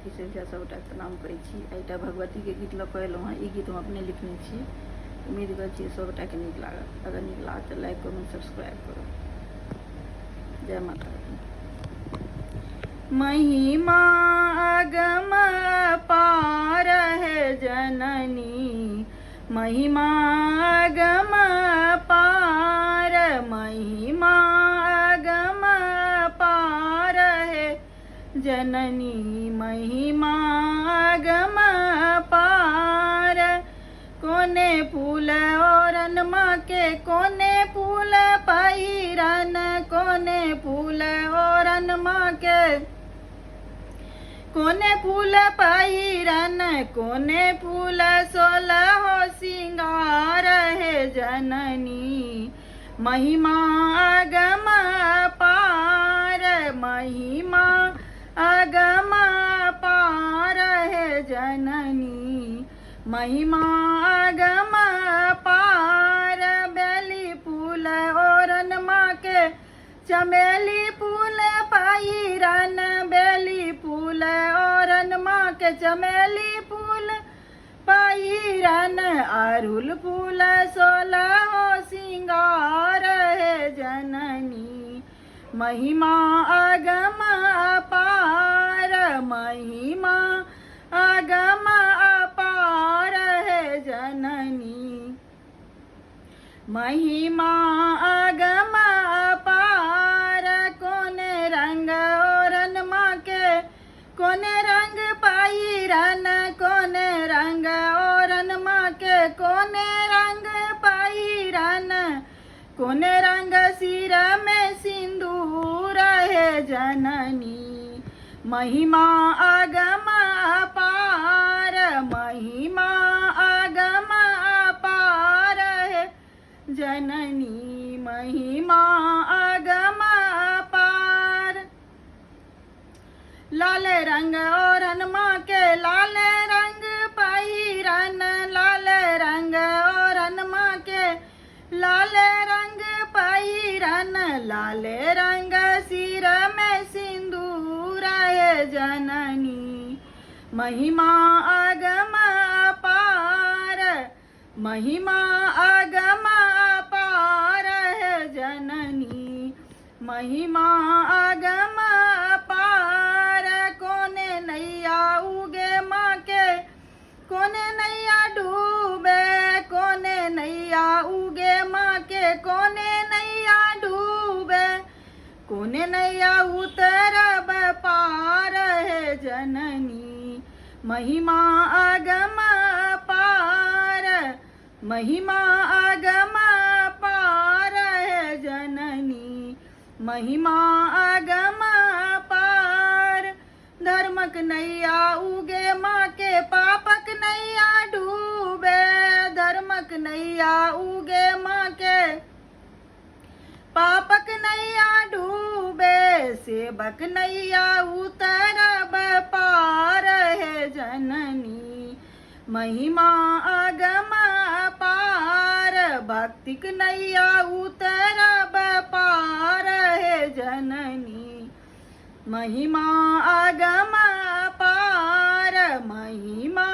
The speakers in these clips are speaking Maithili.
किशोर झा सभटाके प्रणाम करै छी। एकटा भगवतीके गीत लऽ कऽ एलहुँ हँ। ई गीत हम अपने लिखने छी। उम्मीद करै छी सभटाके नीक लागत। अगर नीक लागत तऽ लाइक, कमेंट, सब्सक्राइब करू। जय माता दी। महिमा अगम पार है जननी, महिमा अगम पार, महिमा अगम पार है जननी, महिमा अगम पार। कोने फूल ओरन माँ के, कोने फूल पहिरन, कोने फूल ओरन माँ के, कोने फूल पहिरन, कोने फूल सोलह सिंगार है जननी, महिमा अगम पार, महिमा अगम पार है जननी, महिमा अगम पार। बेली फूल ओरन माँ के, चमेली फूल पहिरन, बेली फूल ओरन माँ के, चमेली फूल पहिरन, अड़हुल फूल सोलह सिंगार है जननी, महिमा अगम अपार, महिमा अगम अपार है जननी, महिमा अगम अपार। कोने रंग ओरन माँ के, कोने रंग पहिरन, कोने रंग ओरन माँ के, कोने रंग पहिरन, कोने रंग सिर में सिंदूर है जननी, महिमा अगम अपार, महिमा अगम अपार है जननी, महिमा अगम अपार। लाल रंग ओरन माँ के, लाल रंग पहिरन, लाल रंग ओरन माँ के, लाल रंग पहिरन, लाल रंग सिर में सिंदूर है जननी, महिमा अगम अपार, महिमा अगम अपार है जननी, महिमा अगम अपार। कोने नैया उगे माँ के, कोने नैया डूबे, कोने नैया उगे माँ के, कोने नैया डूबे, कोने नैया उतरब पार है जननी, महिमा अगम अपार, महिमा अगम अपार है जननी, महिमा अगम अपार। धर्मक नैया उगे माँ के, पापक नैया डूबे, धर्मक नैया उगे माँ के, पापक नैया डूबे, सेवक नैया उतरब पार है जननी, महिमा अगम अपार, भक्तिक नैया उतरब पार है जननी, महिमा अगम अपार, महिमा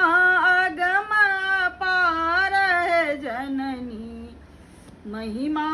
अगम अपार है जननी, महिमा